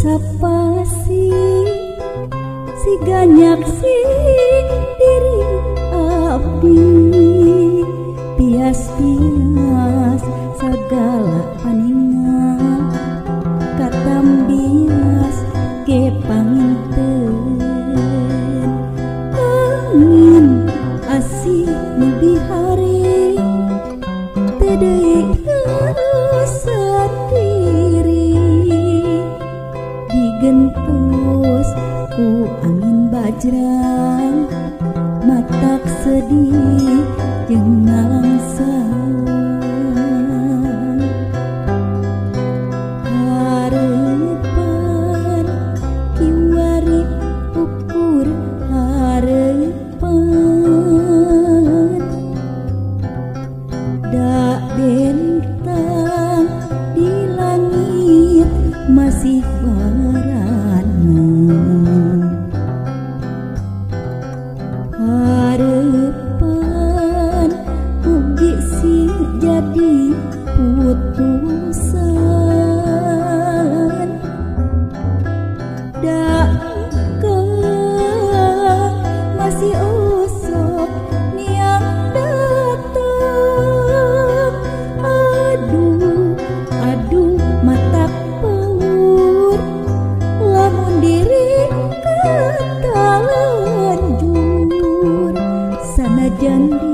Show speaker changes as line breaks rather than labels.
Sapasi siga nyaksi diri abdi pias-pias sagala paningal katambias ke panginten angin asih nu bihari teu deui sendiri digentos ku angin bajrang matak sedih jeung nalangsa harepan kiwari ukur harepan da bentang di langit masih warana harepan mugi sing jadi putusan da engkau masih osok niang datang aduh aduh matak paur lamun diri katalanjur sanajan.